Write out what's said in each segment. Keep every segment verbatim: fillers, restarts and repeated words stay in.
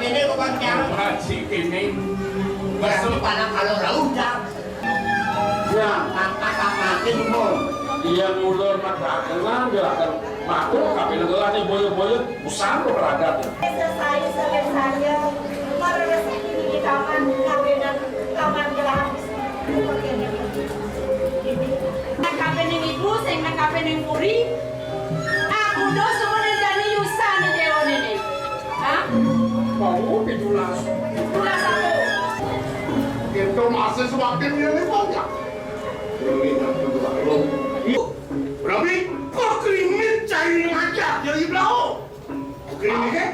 Ini bukan cara. Haji kene. Berarti pada kalau lautan. Ya, kata-kata mati umum. Iya, mula madragana, jelakan. Makhluk kabeh negara sing boyo-boyo, usah kok ragat. Saya, saya, saya, mereres ini di taman, kawinan taman gelah. Nang kabeh ning ibu, sing nang kabeh ning puri. Aku dos suwune jani yusan dewa nene. Hah? Mau pitulas. Pitulas aku. Kita masih semakin ini banyak. Ini yang kedua. Rabi, kok krimit cai ngajak ya iblau? Krimit ke?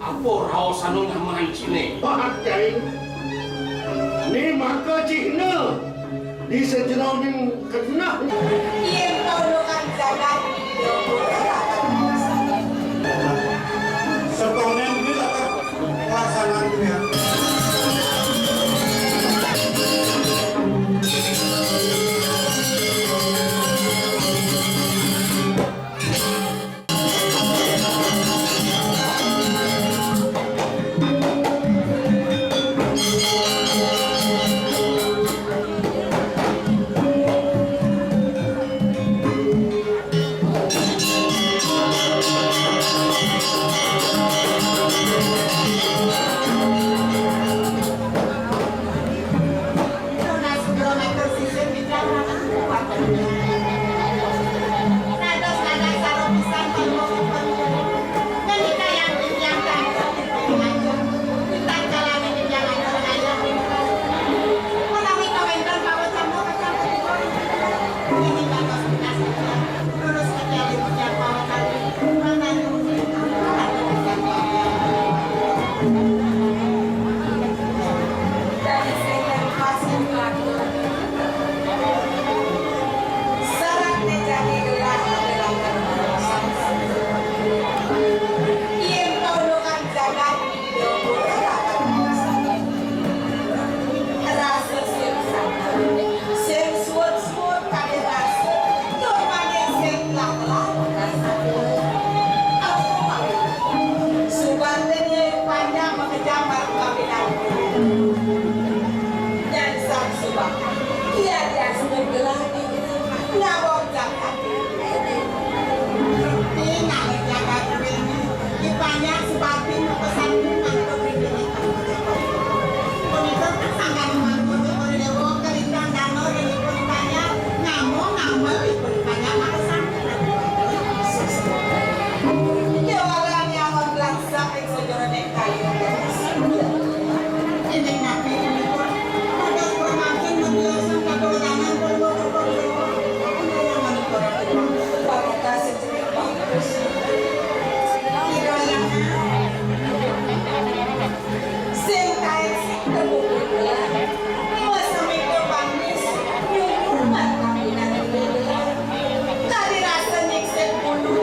Apa raos anu nyaman cine? Wah, cai. Ni maka cihna di sajeroning genah. Yen kaulukan jagat, ya, seponen kuwi tak pelaksanaan kuwi ya. Rasa sing sabar, sing suwun-suwun kali rasa, tur maning sing telah-telah rasa. Apa mawon? Subané panjang makejang marang kapinan. Yan sang subak, iya diastun gelah niki, nawon jagat. Ing nalika katuwin, Ki Panjang Subakti mekesang mantuk ring geni. Punika sangkan mantuk Cokor I Dewa kalintang dana ring ipun Panjang, namung ngamel ipun Panjang makesang. Kéwala nyawang langsak ring sajeroning kayu. Inggih napi punika? Dados pramangkin mendiosan katulanan pun. Sing kaé sing tembung. Wes semika panis, nyuwun marang kapinan. Tadi rasa nyiksik bulu.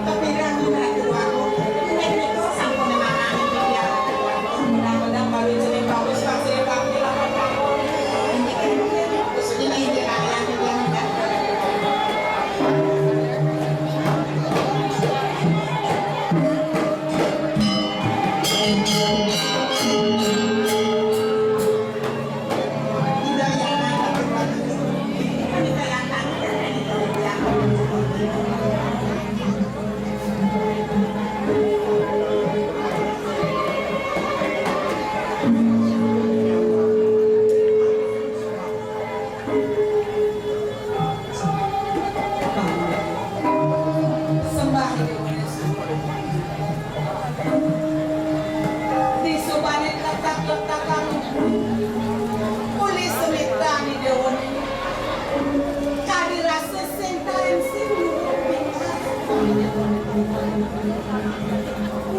Kepirengan Ratu Agung, inggih menika sampun manahing titiang Ratu Agung. Mudah-mudahan bawi jeneng bagus pasir bakti lawan panggung. Inggih, inggih, inggih, inggih, inggih, inggih. Sembah Ida Wali Suci. Disubane letak-letakan uli semitan Ida Wali. Kadi rasa sing taen sing luhur pintas.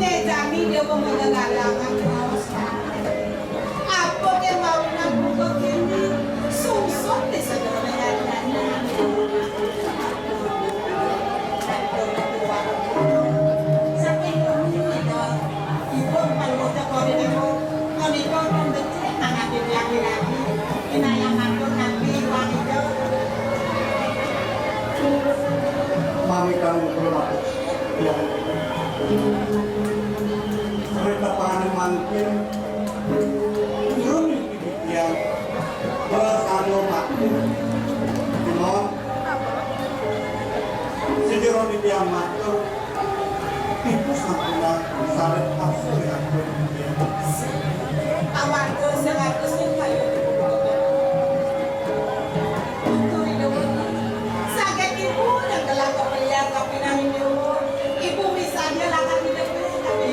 Ngejani Dewa Mangalalangan raos. Apa ké mawinan buka kéné, sungsut di sedaya nyatane. Ri tepangane mangkin, durung titiang belas anu matur. Timon, sejero titiang matur, ibu sampun sareng pasuriaken titiang. Awatus sing atus ing kayu. Saget ibu yang telah kepelian kapinang ibu. Ibu misalnya lakan hidup, tapi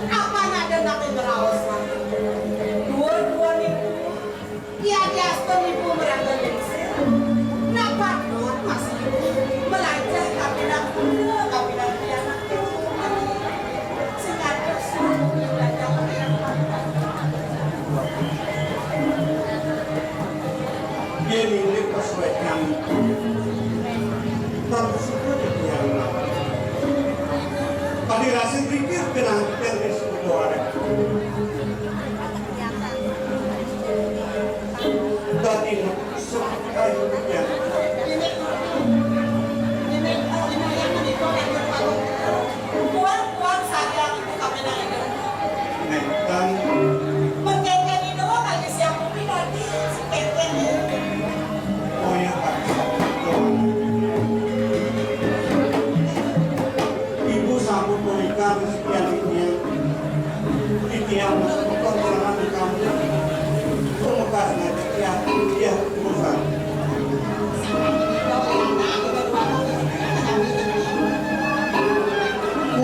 apa nada nabi meraos. Dua-dua niku. Yadiastun ibu meraga lingsir, nah patut masih ibu melajah kapinang kuda, kapinang pianak ibu. Sing atus ibu belajar. Yen indik pas wétan, tan suka dipianak. Padi rasa pikir kenang pikir wis kudu arek. Dadi sepakai pikiran. Kuat-kuat saja ibu kami nang. Nénten. Menténgkén itu kali siang bumi dadi si téngkén. Oh ya, Pak. Ibu sampun menikah sekian ini. Titiang masih bukan salah di kamu. Pemekas ngaji ya, ya, urusan.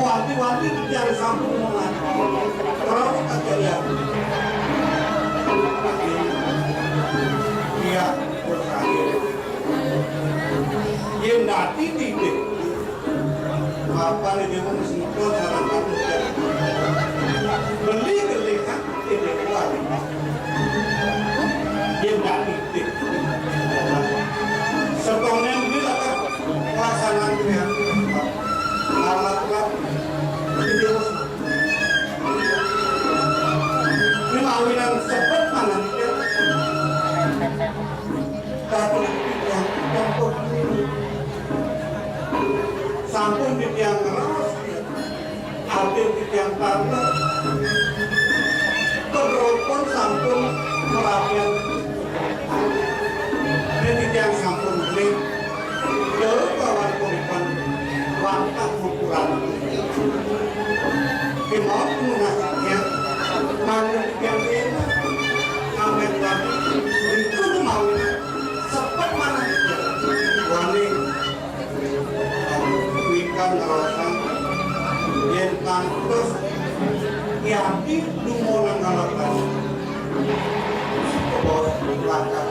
Wanti-wanti titiang sampun mengaji. Terus aja ya. Iya, urusan. Yen dadi titik. Mapan ide wong sing sareng kamu. Beli gelikan ide wali. Yen dadi titik. Setongen beli lakar pelaksanaan kriya. Alat-alat ide wong. Ini mawinan sebet mana nih? Tapi titiang tempo dulu. Sampun titiang ngeros, hadir titiang tanda. Penropon sampun merapian. Dan titiang sampun beli. Jauh kawan kuripan wantah ukuran. Kemauan mengasihnya, manut yang enak. Amin. Itu mau sepet mana? Wani. Wikan ngerosang yen kantos yati dumolang kalapas. Bos langkah.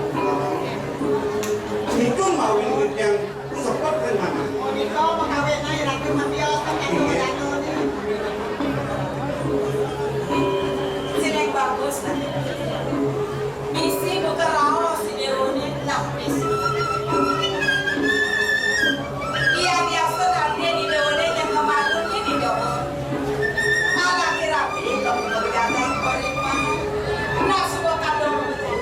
Niku mawin yang sepet kan mana? Menika pegawai naik rakyat mafia kan yang Iya. Sing bagus. Misi buka raos di Dewa ini, nah, misi. Iya, biasa nanti di Dewa ini yang kemarin ini, Dewa. Malah kira-kira kamu berdagang, berlimpah. Nah, semua kadang betul.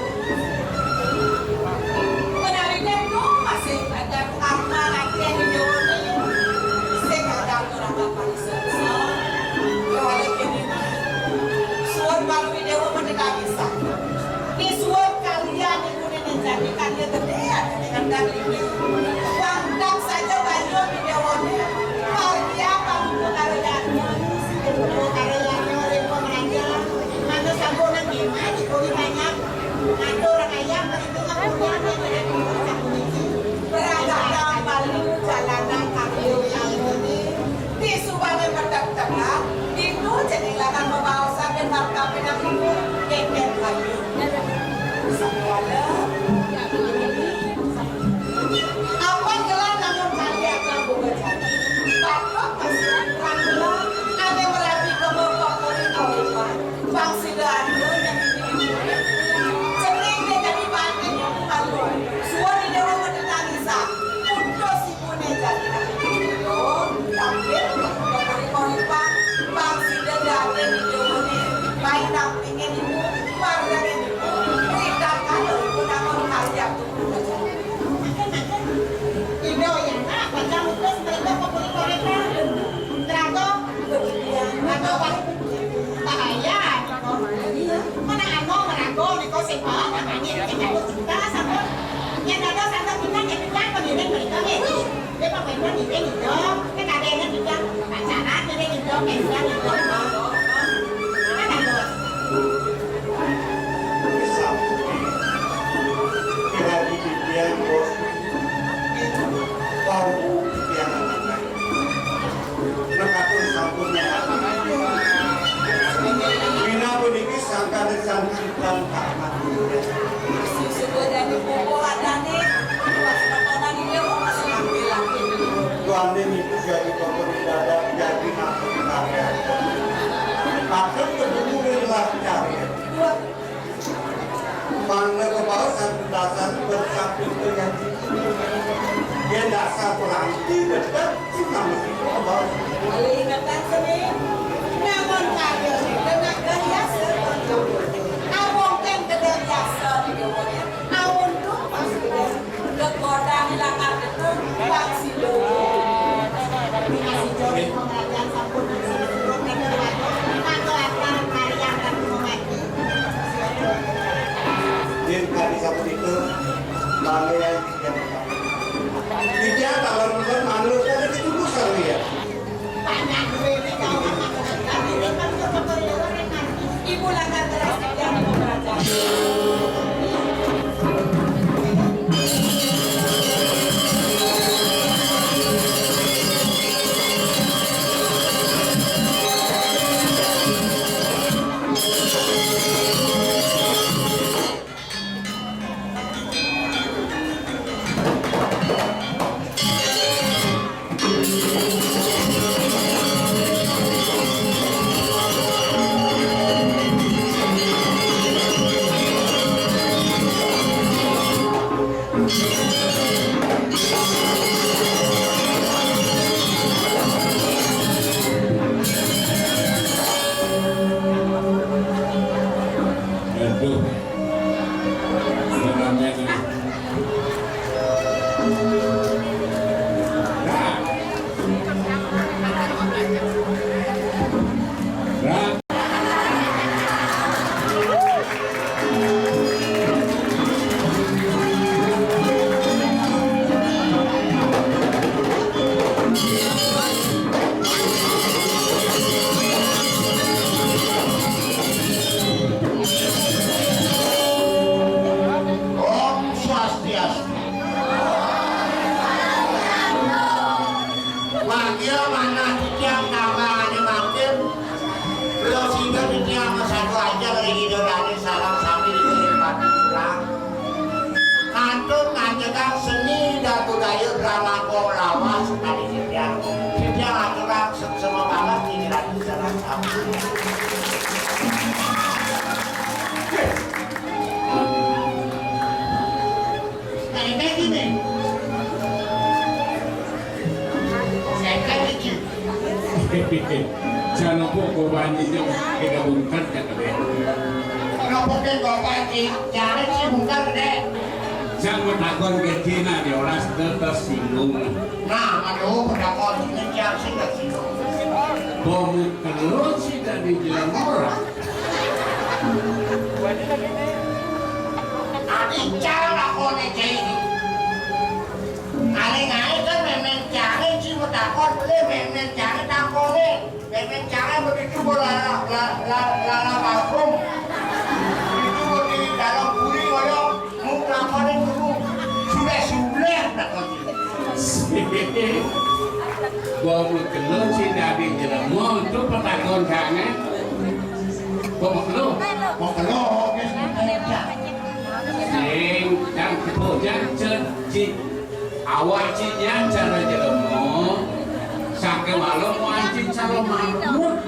Menawi itu masih ada karma nanti di Dewa ini. Sing ada orang apa. Suwun Palui Dewa mendekati sang. Misuwur kalian ibu nenek jati kalian gedhe dengan daging. Wantang saja banyu di Dewa. Margia pamungku karo Yatno. Karo Yatno ring pemeraja. Mangke sampun nang Demak dikuli banyak. Atur ayam perhitungan punya nenek. Berangkat kembali jalanan kami kali ini. Disubane medhep tengah, ditu jeneng lanang memaosan markape nang ibu, kengken kayu. Sakuala. Awan gelar namun kali akan bunga jati. Patok masih rangkula, ane merabi kemur kokori kawipan. Bang sida anu yang jeneng dadi paten yang bukan. Suwun ida wong nangis. Putus Pune jati nabi Kristo, tampil untuk penguripan, bang sida dadi di dunia, baik nampingin ibu, margane ibu, rita kalau ibu namun karya tubuh. Ida yang nak, pacang utus mereka penguripan. Kan iki ngido, kan ada yang ngido, pacaran ada yang ngido, pensiun ngido. Kan ada. Kira di pikiran bos. Tahu pikiran. Nekatur sampun nyehat. Dina puniki sangkan sang cipran karma. Susu dadi buku adane, pas tekonan iki masih ngambil lagi. Tuane niku jadi pemberi dadak, jadi nampung karya. Patut kedunungin lah karya. Mangga kebaos satu dasar bersatu yang yen dasar peranti dekat cuma mesti kebaos. Kali ingatan seni, namun karya kena gaya seperti abong kan gede biasa di bawahnya. Awon tuh pas gede, kegodang hilangan itu bang sido. Kasih jodoh pengajian sampun di sini, mangga akan karya akan mati. Yen kali sapunika, mangga yang tidak. Tidak, kalau nonton manut, kan itu urusan dia. Ibu langgar teras yang mau belajar. Aduh. Sebenarnya ini. Nah. Nah. Om Swastiastu. Wagya manah titiang tambahane makin. Kula singgah titiang satu aja ring Ida Dane sareng sami ring Pati Pulang. Kantun nganjekang seni dan budaya drama kong lawas kali titiang. Titiang aturang seksama banget ring Ida Dane sareng sami. Nah, ini gini. Saya kan iki. Jan apa kowan iki kita bungkar ya, Dek. Kenapa kan bapak iki? Jangan sih bungkar, Dek. Jan mau takon ke Cina dia orang tersinggung. Nah, aduh, pendapat ini jangan sih tersinggung. Bomu kelon sih dari jalan orang. Ati cara lakone cai iki. Aling-aling kan memen care ci matakon, le memen care takone. Memen care begitu bola la la la la, la parfum. Itu di dalam puri koyo mu lakone dulu. Sudah sudah takon. Wong kelon sing dadi jelema itu petakon sanget. Wong kelon. Wong kelon, wis ngerti. Sing kang kebojan ceci. Awak ci nyan cara jelema. Sangke malam wancin cara mamut.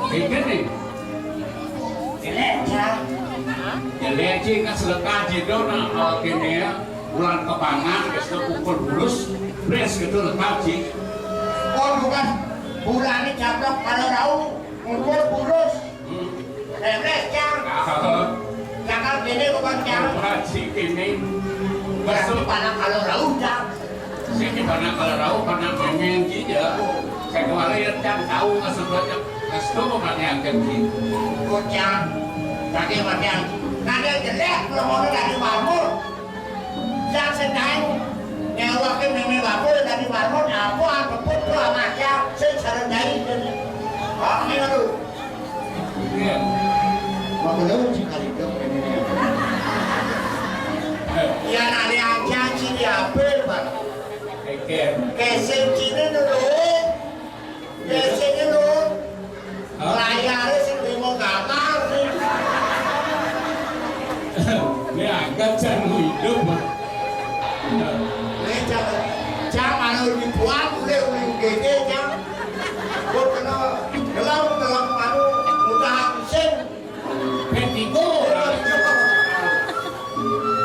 Iki nih. Jelek, Cang. Jelek, Cing, kas lekah jedona, eh, kene ya. Bulan kepangan, wis pukul bulus, bres gitu lekah, Cing. Oh, bukan. Bulane jablok kalau rau, ngumpul bulus. Hmm. Eh, bres, Cang. Ah. Cakal kene bukan, Cang. Wah, Cing, kene. Berarti besok panak kalau rau, Cang. Sing di mana kalau rau, panak memeng, Cing, ya. Saya kemarin ya, Cang, tahu maksud banyak. Restu kok mati angkat, Cing. Kocang, tadi mati angkat. Nadé jelek, belum mau dari marmur. Yang sedang, Awake meme bakul dadi marmut, apa angkeput ku amah ya, sing sareng jai. Kok ini lho. Iya. Mengelo cik kali dok ini. Ya nari aja ciri apa, Pak? Oke. Kesing ciri dulu. Biasanya lho, layare sing lima gambar sih. Ini angkat jangan hidup, Pak. Ini jangan, jangan anu dibuat, udah udah gede, jangan. Gue kena gelam, gelam anu, mudah sing. Vertigo.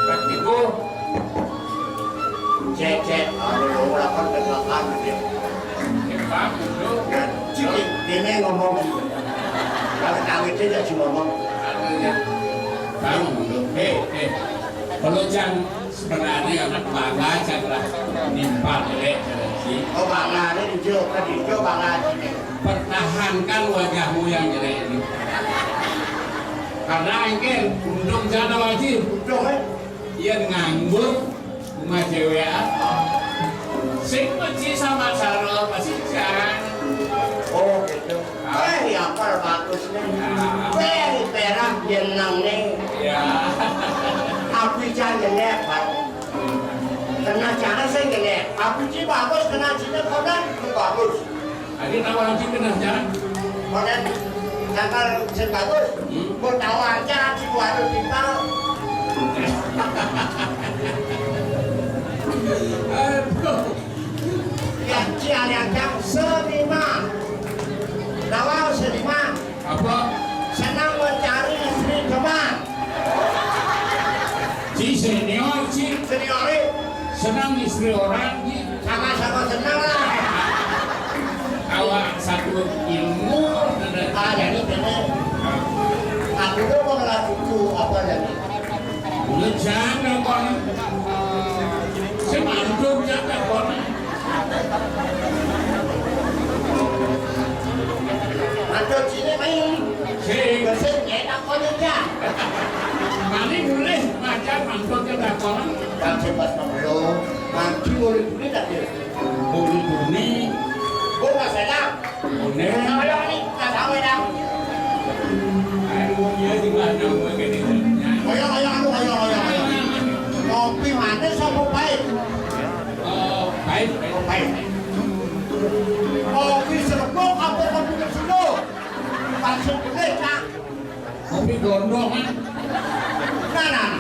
Vertigo. Cek, cek. Aduh, lo ora kan tegakan dia. Ya, bagus, lo. Ya, cik, ini ngomong. Kalau kawin dia jadi ngomong. Aduh, ya. Bangun, lo. Eh, eh. Kalau jangan sebenarnya bangga aja lah. Nimpal, eh, sih. Oh, bangga, ini hijau, kan hijau bangga. Pertahankan wajahmu yang jelek ini. Karena engke untung jana wajib. Untung, eh? Iya nganggur, rumah cewek apa? Sing benci sama Sarul, masih jangan. Oh, gitu. Ah. Eh, ya, apa bagus nih? Ah. Eh, perak jeneng nih. Ya. Aku jangan jelek, Pak. Kena cara sing jelek. Aku sih bagus, kena sini konan bagus. Adi tahu orang sing kena cara. Konan tanggal sing bagus. Hmm. Mau tahu aja di warung kita. Aduh. Ya, ci alias seniman. Tahu seniman? Apa? Senang mencari istri teman. Ci senior, ci. Senior, eh. Senang istri orang, ci. Sama-sama senang lah. Awak satu ilmu, ada. Ah, jadi bener. Aku tuh mau ngelatih tuh, apa jadi? Lu jangan kok. Saya mantuk jangan kok. Mantuk sini main. Sing. Bersih, enak kok, ya. Mari boleh ngajar mantuk ke dakoran. Kan sing pas ngobrol, mandi boleh boleh tak dia? Boleh boleh. Oh, Mas Enak. Boleh. Ayo nih, Mas Awe dah. Ayo, dia di mana? Gue gini. Ayo, ayo, anu, ayo, ayo, ayo. Kopi manis apa pahit? Oh, pahit. Oh, pahit. Kopi serbuk apa kopi kesulo? Maksud gue, Cak. Kopi gondrong, kan? Nah, nah.